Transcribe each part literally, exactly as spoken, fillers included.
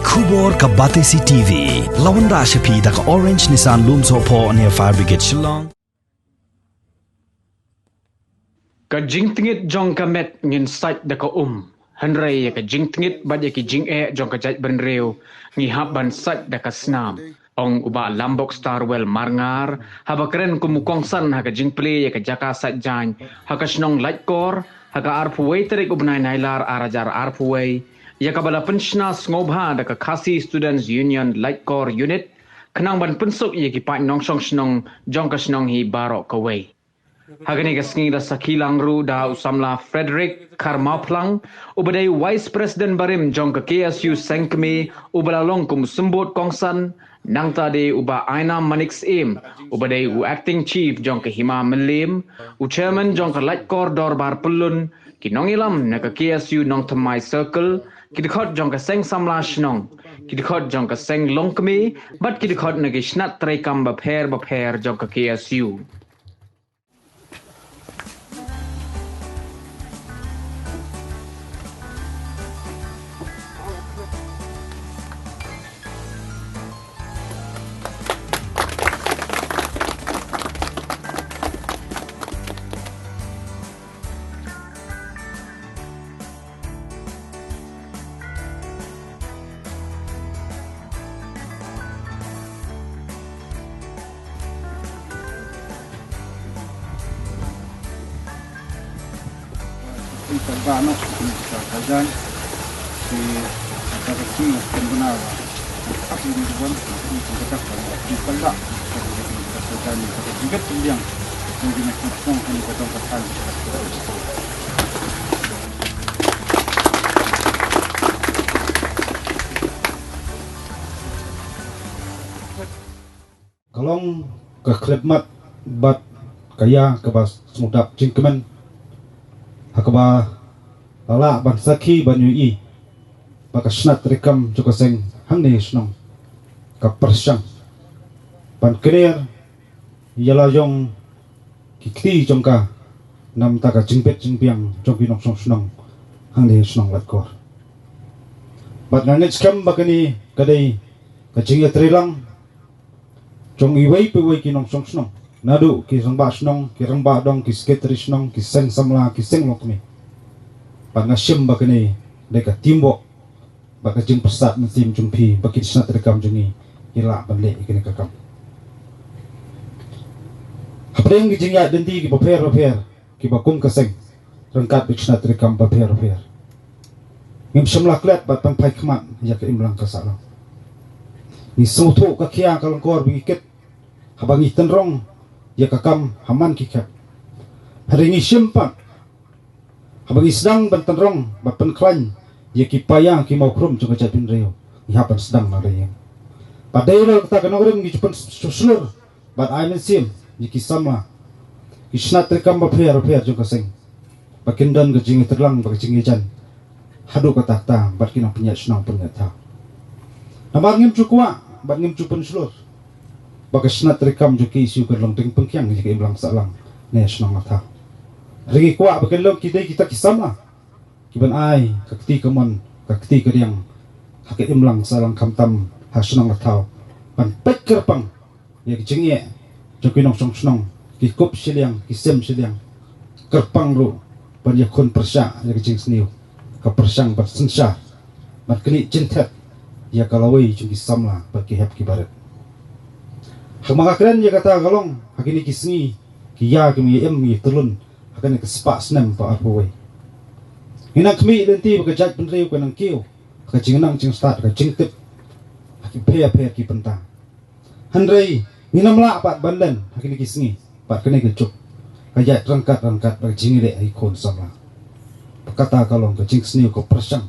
Khubor ka Batesi T V. La wanrah sha phi da ka Orange Nissan Lumsohphoh near Fire Brigade Shillong. Ka jingtngit jong ka met ngin sait da ka um. Hynrei ïa ka jingtngit bad ïa ki jingeh jong ka jaitbynriew ngi hap ban sait da ka snam, ong u Bah Lambok Starwell Marngar haba kren kum u kongsan ha ka jingplie ïa ka jaka sait jaiñ ha ka shnong Laitkor ha ka arphew wei tarik u bnai Nailar ar hajar arphew wei, ïa kaba la pynshna sngewbha da ka Khasi Students Union Laitkor Unit, khnang ban pynsuk ïa ki paid nongshong shnong jong ka shnong hi baroh kawei. Ha kane ka sngi la sakhi lang ruh da u samla Frederick Kharmawphlang, uba dei Vice President barim jong ka K S U Sengkmie, uba la long kum u symbud kongsan, nangta dei u Bah Ainam Manik Syiem, uba dei u Acting Chief jong ka Hima Mylliem, u Chairman jong ka Laitkor Dorbar Pyllun, ki nongïalam na ka K S U Nongthymmai Circle, ki dkhot jong ka Seng Samla Shnong, ki dkhot jong ka Seng Longkmie, bad ki dkhot na ki shnat treikam bapher bapher jong ka K S U. Ka long ka khyllipmat bad ka ïa kaba sngewdap jingkmen, ha kaba la lah ban sakhi ban ïohi ba ka shnat treikam jong ka seng hangne shnong ka pyrshang ban kner ïa la jong ki kti jong ka namar ka jingbit jingbiang jong ki nongshong shnong hangne shnong Laitkor. Bad nga ngeit skhem ba kane ka dei ka jingïatreilang jong iwei pa iwei ki nongshong shnong, naduh ki rangbah shnong, ki rangbah dong, ki sekretari shnong, ki seng samla, ki seng longkmie. Bad nga shem ba kane dei ka teamwork bad ka jingpyrsad mynsiem jong phi ba ki shnat treikam jong ngi ki lah ban leh ïa kane ka kam. Hapdeng ki jingïaid lynti ki bapher bapher kiba kum ka seng ryngkat bad ki shnat treikam bapher bapher, ngim shym la klet bad pynphai khmat ïa ka imlang ka sahlang. Ngi sngewthuh ka khia ka lyngkor ba ngi kit haba ngi tynrong ïa ka kam ha man ki khep. Hynrei ngi shim pat haba ngi sdang ban tynrong bad pynkhlaiñ ïa ki paia ki mawkhrum jong ka jaitbynriew, ngi hap ban sdang na ka ïing. Bad dei ruh kata ka nongrim ngi ju pynshlur bad ai mynsiem ïa ki samla, ki shnat treikam bapher bapher jong ka seng ba kin don ka jingïatreilang bad ka jingïajan haduh katta katta bad ki nongpynïaid shnong pynïaid thaw. Namar ngim ju kwah bad ngim ju pynshlur ba ka shnat treikam jong ka K S U kan long ding pynkiang ïa ka imlang sahlang ne shnong ne thaw. Hynrei ngi kwah ba kin long ki dei kita ki samla kiban ai ka kti kamon, ka kti kadiang ha ka imlang sahlang khamtam ha shnong ne thaw, ban peit kyrpang ïa ka jingeh jong ki nongshong shnong, ki kup shiliang, ki sem shiliang. Kyrpang ruh ban ïakhun pyrshah ïa ka jingsniew, ka pyrshang ban synshar, ban knieh jingthet ïa ka lawei jong ki samla bad ki hep ki barit. Haba nga kren ïa kata ka long ha kine ki sngi ki ïa ki mih im ngi tylun ha kane ka spah snem ba arphew wei. Ngi nang khmih lynti ba ka jaitbynriew ka nang kiew ha ka jingnang jingstad, ka jingtip ha ki pher pher ki bynta. Hynrei ngin ym lah pat ban len ha kine ki sngi bad kane ka juk ka ïaid ryngkat ryngkat bad ka jingïaleh ha ki khun samla. Kata ka long ka jingsniew, ka pyrshang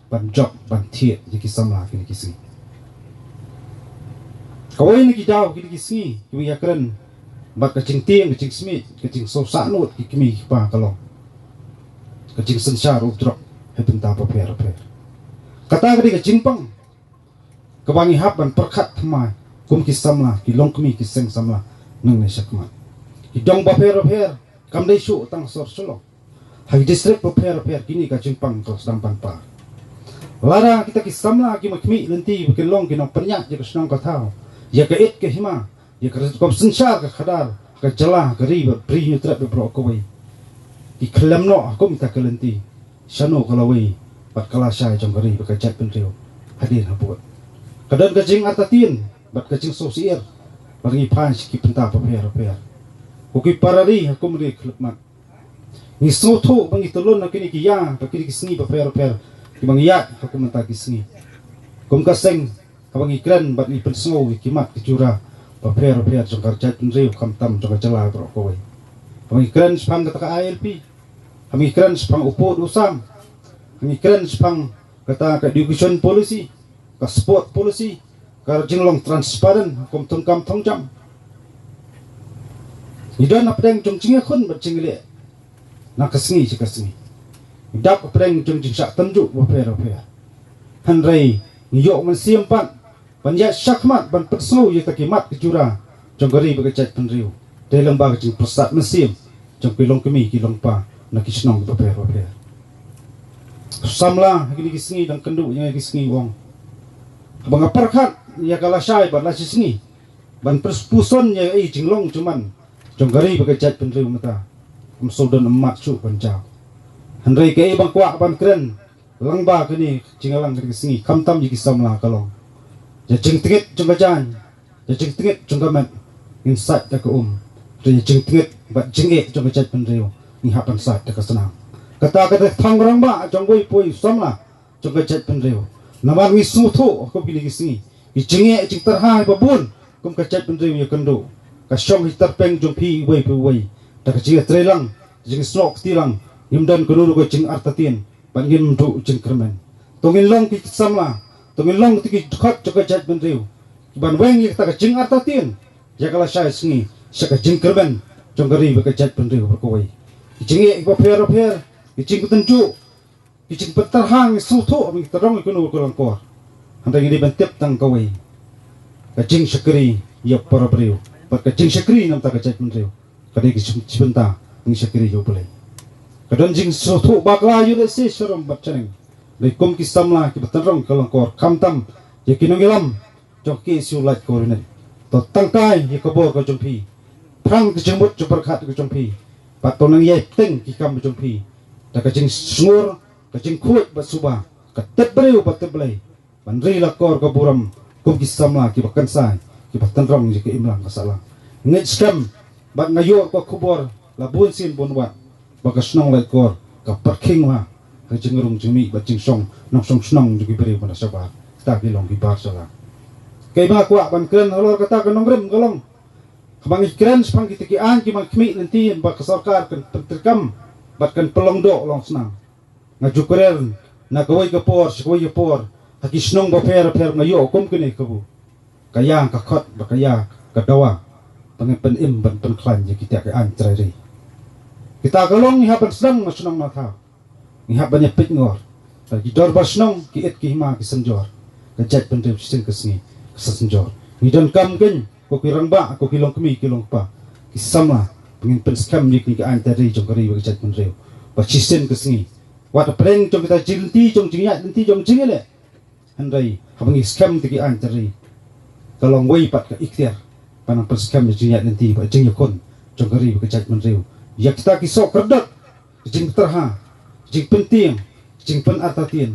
ban jop ban thied ïa ki samla ha kine ki sngi. Kawei na ki daw ha kine ki sngi kiba ngi ïakren bad ka jingtieng, ka jingsmit, ka jingsngewsahnud ki kmie ki kpa ka long ka jingsynshar u drok ha ki bynta bapher bapher. Kata ka dei ka jingpang kaba ngi hap ban pyrkhat thymmai kum ki samla, ki longkmie, ki seng samla nangne shakhmat. Ki dong bapher bapher, kam dei shuh tang sor Shillong, ha ki district bapher bapher kine ka jingpang ka sdang ban paw. Lada kita ki samla ki ma khmih lynti ba kin long ki nongpynïaid ïa ka shnong ka thaw, ïa ka it ka hima, ïa ka rukom synshar ka khadar, ka jylla, ka ri bad bri Hynñiewtrep baroh kawei, ki khlem noh ha kum kita ki lynti, shano ka lawei bad ka lashai jong ka ri bad ka jaitbynriew hadien habud? Ka don ka jingartatien bad ka jingsngewsyier ba ngi phai sha ki bynta bapher bapher. Ko ki para ri ha kum ri khyllipmat, ngi sngewthuh ba ngi tylli na kine ki ïa, ba kine ki sngi bapher bapher kiba ngi ïaid ha kum mynta ki sngi. Kum ka seng, haba ngi kren bad ngi pynsngew ïa ki mat ki jura bapher bapher jong ka jaitbynriew, khamtam jong ka jylla baroh kawei, haba ngi kren shaphang kata ka I L P, haba ngi kren shaphang u pud u sam, haba ngi kren shaphang kata ka education policy, ka sport policy, ka jinglong transparent kum thungkam thungjam. Ngi don hapdeng jong jingïakhun bad jingïaleh na ka sngi sha ka sngi. Ngi dap hapdeng jong jingshah tynjuh bapher bapher. Hynrei ngi ïoh mynsiem pat ban ïaid shakhmat ban pynsngew ïa kita ki mat ki jura jong ka ri bad ka jaitbynriew, dei lyngba ka jingpyrsad mynsiem jong ki longkmie ki longpa na ki shnong bapher bapher. Samla ha kine ki sngi dang kynduh ïa nga ki sngi, u ong, haba nga pyrkhat ïa ka lashai bad la shisngi ban pyrshah puson ïa ka jinglong jingman jong ka ri bad ka jaitbynriew mynta, ym shu don ym mat shuh ban jaw. Hynrei kaei ba nga kwah ban kren lyngba kane ka jingïalang kane ka sngi, khamtam ïa ki samla, ka long: ïa jingtngit jong ka jaiñ, ïa jingtngit jong ka met ngin sait da ka um, hynrei ïa jingtngit bad jingeh jong ka jaitbynriew ngi hap ban sait da ka snam. Kata ka dei ka thong rangbah jong uwei pa uwei u samla jong ka jaitbynriew. Namar ngi sngewthuh ha kum kine ki sngi, ki jingeh jingtyrha kiba bun kum ka jaitbynriew ïakynduh, ka shong ha ki tyrpeng jong phi uwei pa uwei. Da ka jingïatreilang, jingsnoh kti lang, ngim don kano kano ka jingartatien bad ngim duh jingkyrmen. To ngin long ki samla, to ngin long kito ki dkhot jong ka jaitbynriew, ban weng ïa kata ka jingartatien, ïa ka lashai sngi sha ka jingkyrmen jong ka ri bad ka jaitbynriew baroh kawei. Ki jingeh kiba pher bapher, ki jingtynjuh, ki jingpyntyrhang, ngi sngewthuh, ngi tyrong ïa kano ka lyngkor. Hynrei ngi dei ban tip tang kawei: ka jingshakri ïa para briew bad ka jingshakri na bynta ka jaitbynriew ka dei ka jing-, jingpynta, ngi shakri ïa U Blei. Ka don jingsngewthuh bakla ïa u lehse sharum bad shaneng. Dei kum ki samla kiba tynrong ka lyngkor, khamtam ïa ki nongïalam jong ka K S U Laitkor Unit. To tangkai ïa ka bor ka jong phi, phrang ka jingmut jingpyrkhat ka jong phi, bad to nang ïai bteng ki kam ka jong phi da ka jingsngur, ka jingkhuid bad suba, ka tip briew bad tip Blei, ban ri la kor ka burom kum ki samla kiba kynsai, kiba tynrong ïa ka imlang ka sahlang. Ngeit skhem bad nga ïoh ka khubor la bun sien bun wat ba ka shnong Laitkor ka pyrkhing bha ha ka jingrung jingmih bad jingshong nongshong shnong jong ki briew mynta shabar, kita ki long ki bar sha la. Kaei ba nga kwah ban kren halor kata ka nongrim ka long, haba ngi kren shaphang kita ki aiñ ki ma khmih lynti ba ka sorkar kan pyntreikam bad kan pynlong doh long snam, nga ju kurer na kawei ka por sha kawei ka por ha ki shnong bapher bapher, nga ïoh kum kane kabu: ka ïa ka khot bad ka ïa ka dawa ba ngin pynim ban pynkhlaiñ ïa kita ki aiñ trai ri. Kita ka long ngi hap ban sdang na shnong na thaw, ngi hap ban ïa peit ngor. Bad ki dorbar shnong, ki it ki hima ki synjor, ka jaitbynriew shisien ka sngi ka sa synjor. Ngi donkam kein, ko ki rangbah, ko ki longkmie ki longkpa, ki samla, ba ngin pynskhem ïa kine ki aiñ trai ri jong ka ri bad ka jaitbynriew, ba shisien ka sngi, wat hapdeng jong kita jinglynti jong jingïaid lynti jong jingïaleh, hynrei haba ngi skhem ïa ki aiñ trai ri, ka long wei pat ka ikhtiar ban nang pynskhem ïa jingïaid lynti bad jingïakhun jong ka ri bad ka jaitbynriew. Ïa kita ki soh kyrdoh, ka jingtyrha, ka jingpyntieng, ka jingpynartatien,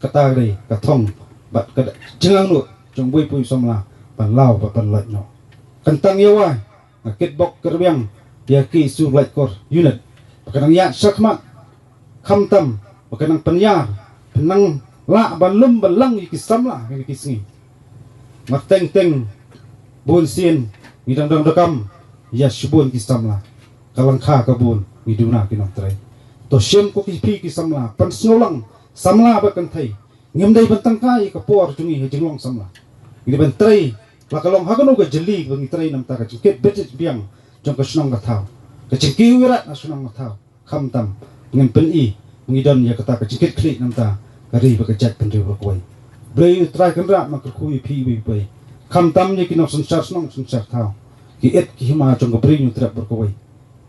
kata ka dei ka thong bad ka jingangnud jong uwei pa uwei u samla ban law bad ban lait noh. Kyntang ïa wai, nga kitbok kyrbiang ïa ka K S U Laitkor Unit ba kan nang ïaid shakhmat, khamtam ba kan nang pynïar, kan nang lah ban lum ban lang ïa ki samla ha kine ki sngi. Mar teng teng, bun sien ngi dang dang donkam ïa shibun ki samla. Ka lyngkha ka bun ngi duna ki nongtrei. To shim ko ki phi ki samla, pynsngewlang samla bad kynthei. Ngim dei ban tangkai ïa ka por jong ngi ha jinglong samla. Ngi dei ban trei, la ka long ha kano ka jylli ba ngi trei, na bynta ka jingkit bit biang jong ka shnong ka thaw, ka jingkiew ïarap na shnong ka thaw. Khamtam ba ngin pyni ba ngi don ïa kata ka jingkit khlieh na bynta ka ri bad ka jaitbynriew baroh kawei. Blei U Trai Kynrad un kyrkhu ïa phi uwei pa uwei, khamtam ïa ki nongsynshar shnong synshar thaw, ki it ki hima jong ka bri Hynñiewtrep baroh kawei,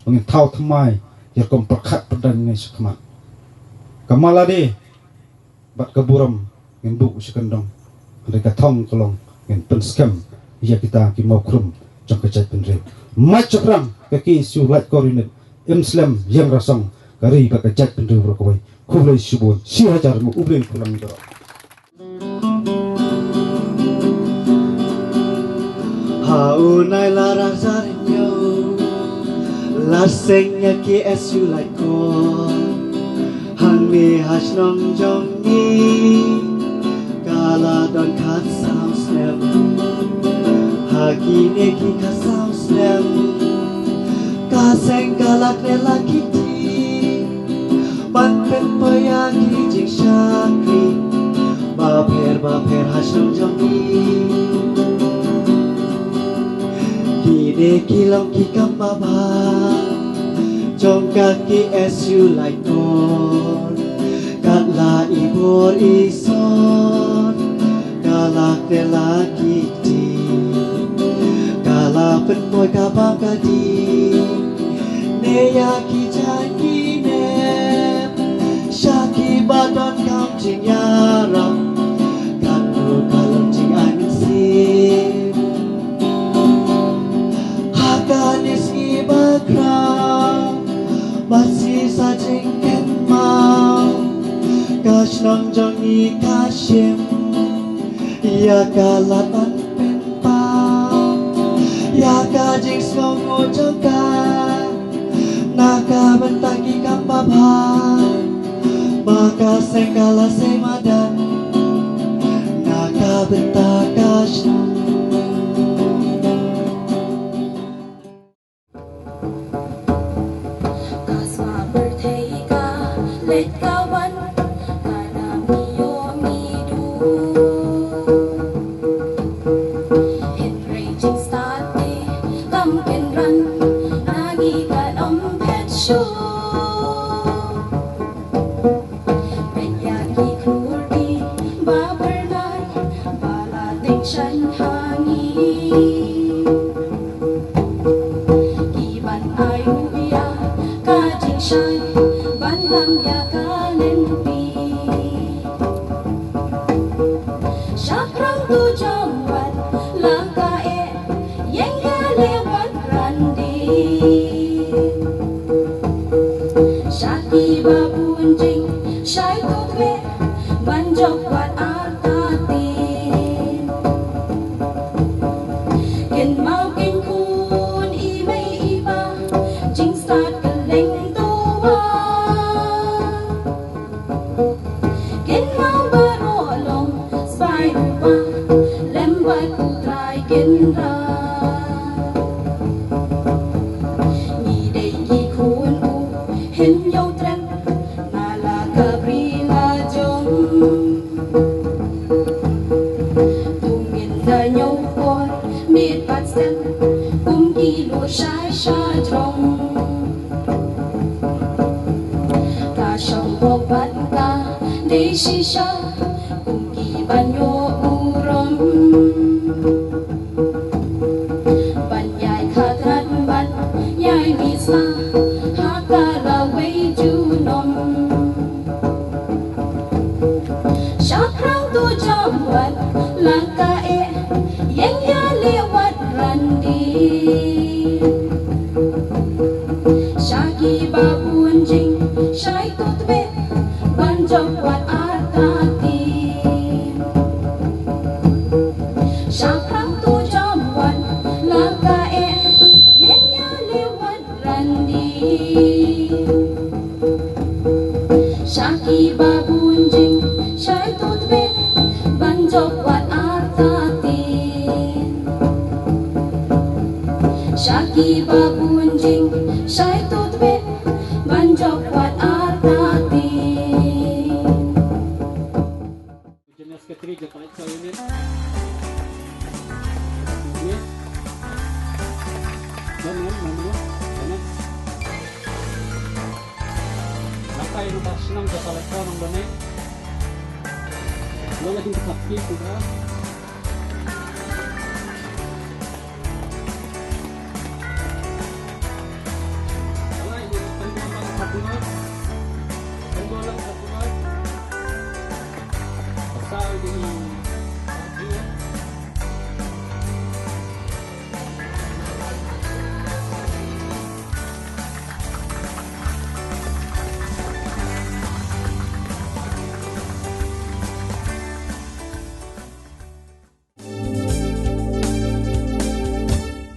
ba ngin thaw thymmai ïa ka rukom pyrkhat pyrdaiñ ngi shakhmat. Ka malade bad ka burom Ngin buh shi kyndong. Hynrei ka thong ka long ngin pynskhem ïa kita ki mawkhrum jong ka jaitbynriew. Mait shaphrang ka KSU Laitkor Unit, im slem ïeng rasong ka ri bad ka jaitbynriew baroh kawei. Khublei shibun, shi hajar nguh, U Blei un khublei ïa phi baroh. Ha u nai lar hajar hynñiew, la seng ïa KSU Laitkor. Hangne ha shnong jong ngi, ka la don khatsaw snem. Ha kine ki khatsaw snem, ka seng ka la klet la ki kti ban pynpoi ïa ki jingshakri bapher bapher ha shnong jong ngi. Kine ki long ki kam babha jong ka KSU Laitkor. Kat la i bor i sor, ka la klet la ki kti, ka la pynpoi ka bam ka dih. Ne ïa ki jait ki nep, sha kiba donkam jingïarap, katto ka long jingai mynsiem. Ha kane sngi bakhraw, ba shisha jingkynmaw, ka shnong jong ngi ka shim ïa ka lad ban pynpaw ïa ka jingsngewnguh jong ka na ka bynta ki kam babha ba ka seng ka la sei madan na ka bynta ka shnong. Ka sma pyrthei ka leit ka wan, ka nam ïoh ngi duh. Hynrei jingstad te kam kynran, na ngi kan ym phet shuh. Peit ïa ki khlur ki ba byrnai ba la tyngshaiñ ha ngi. Ki ban ai ruh ïa ka jingshai ban lam ïa ka lynti. Shaphrang tu jam wat la ka eh, ïeng ïa leh wat randien. Sha kiba bun jingshai tu tbeh ban jop wat artatien. Kynmaw kynkhun i mei i pa, jingstad kylleng tuwa. Kynmaw baroh long spah rupa, lem bad U Trai Kynrad. Ngi dei ki khun u Hynñiewtrep, na la ka bri la jong. To ngin da ñiew por miet bad step kum ki lur shai sha jrong. Ka shong bok bad ka dei shisha kum ki ban ïoh burom. Ban ïai khatrat ban ïai mih sah ha ka lawei junom. Shaphrang tu jam wat la ka eh, ïeng ïa leh wat randien. Sha kiba bun jingshai tu tbeh ban jop wat artatien. Shaphrang tu jam wat la ka eh, ïeng ïa leh wat randien. Sha kiba bun jingshai tu tbeh ban jop wat artatien. Sha kiba bun jingshai tu tbeh ban jop wat artatien. General Secretary jong ka Laitkor Unit. Yes. Done, done, done, done. Lada ïa ka shnong jong ka Laitkor nong done. Lo la jingkyrpad ki tu ka. Ïa u